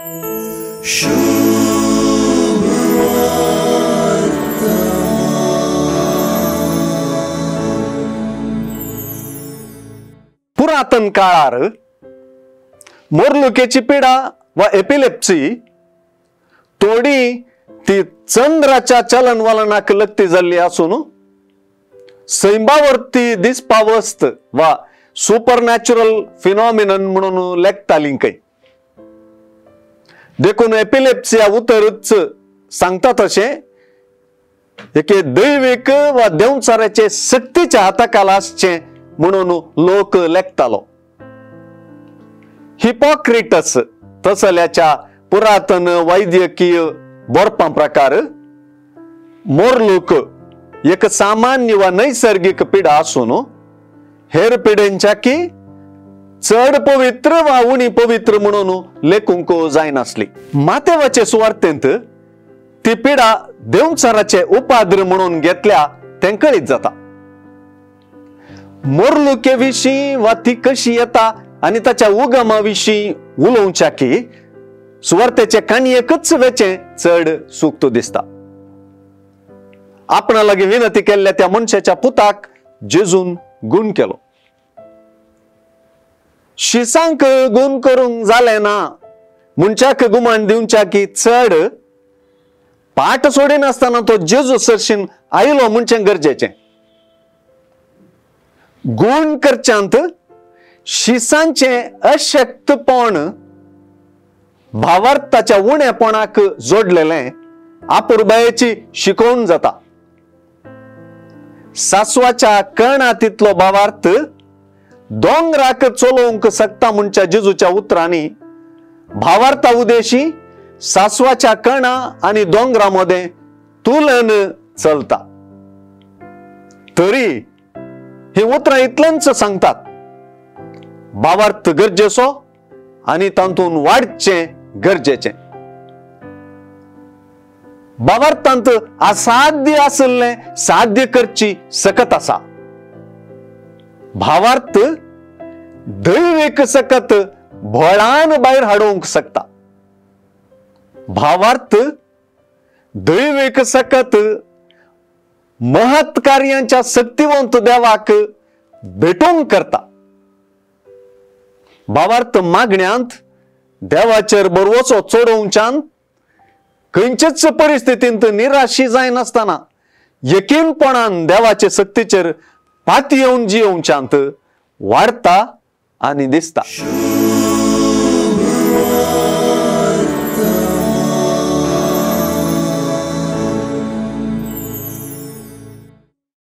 पुरातन काळार मोरलुकेची पिडा वा एपिलेप्सी थोडी ती चंद्राच्या चलनवलनाक लक्ती जाल्ली आसून सैमावरती दिसपा वस्त वा सुपरनॅचरल फिनॉमिनन म्हणून लेखताली खंय. देखून एपिलेप्सिया उतरूच सांगता तशें एके दैवीक वा देंवचाराचे सक्तीच्या हाताखाला आसचें म्हणून लोक लेखतालो. हिपोक्रिटस तसल्याच्या पुरातन वैद्यकीय बरपां प्रकार मोरलूक एक सामान्य वा नैसर्गिक पिडा आसून हेर पिडेंच्या की चड पवित्र वा उणी पवित्र म्हणून लेखूंक जायनासली. मातेवाचे सुवार्तेंत ती पिडा देंवचाराचे उपाद्र म्हणून घेतल्या तें कळीत जाता. मोरलुके विशीं वा ती कशी येता आनी ताच्या उगमा विशीं उलोवच्या की सुवार्तेचे काणयेकच वेचें चड सुक्त दिसता. आपणा लागीं विनंती केल्ल्या त्या मनशाच्या पुताक जेजून गुण केलो. शिसांक गुण करूंक जालें ना मनशाक गुमान दिवच्या की चड पाट सोडिनासतना तो जेजू सरशीन आयलो म्हणचें गरजेचें. गुण करच्यांत शिसांचें अशक्तपण भावार्थाच्या उणेपणाक जोडलेलें आपुरबायेची शिकोवन जाता. सासवाच्या कणा तितलो भावार्थ दोंगराक चलोवंक शकता म्हणच्या जेजूच्या उतरांनी भावार्था उदेशी सासवाच्या कणा आनी दोंगरा मदें तुलन चलता. तरी ही उतरां इतलेंच सांगतात, भावार्थ गरजेचो आनी तातूंत वाडचें गरजेचें. भावार्थांत असाध्य आशिल्लें साध्य करची सकत आसा. भावार्थ दैवीक सकत भळान भायर हाडूंक शकता. भावार्थ दैवीक सकत महत् कार्यांच्या शक्तिवंत देवाक भेटोवंक करता. भावार्थ मागण्यांत देवाचेर बरवचो चडोवच्यान खंयचेच परिस्थितींत निराशी जायनासतना यकीनपणान देवाचे शक्तीचेर पातयेवन जियोवच्यांत वाडता आनी दिसता.